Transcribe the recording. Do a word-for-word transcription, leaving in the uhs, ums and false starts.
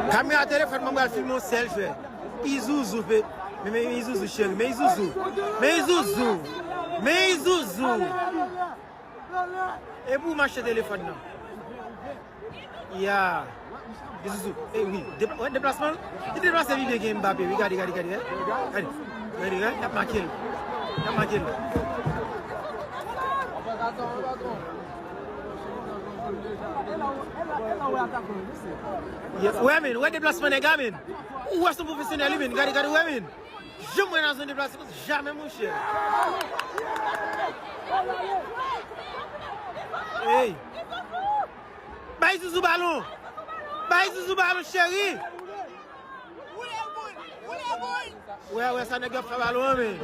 Kamera telefòn mwen pral filme yon sèl jwè. Izouzou, pe. Men, men Izouzou, cheri. Men Izouzou. Men Izouzou. Men Izouzou. E pou mache telefòn nan. Ya. Izouzou. E wi. De, wè deplasman. Li deplase li byen gen Mbappé. Wi, gade, gade, gade. Gade. Gade, gade. Y ap make l. Y ap make l. Yeah. Wè, men. Wè deplasman nèg la, men. Ou wè se yon pwofesyonèl, wi, men. Gade, gade, wè, men. Janm wè nan zòn deplase, jamè, monchè. Hey. Bay Zuzu balon. Bay Zuzu balon, cheri. Wè, wè, sa nèg yo ap fè balon an, men.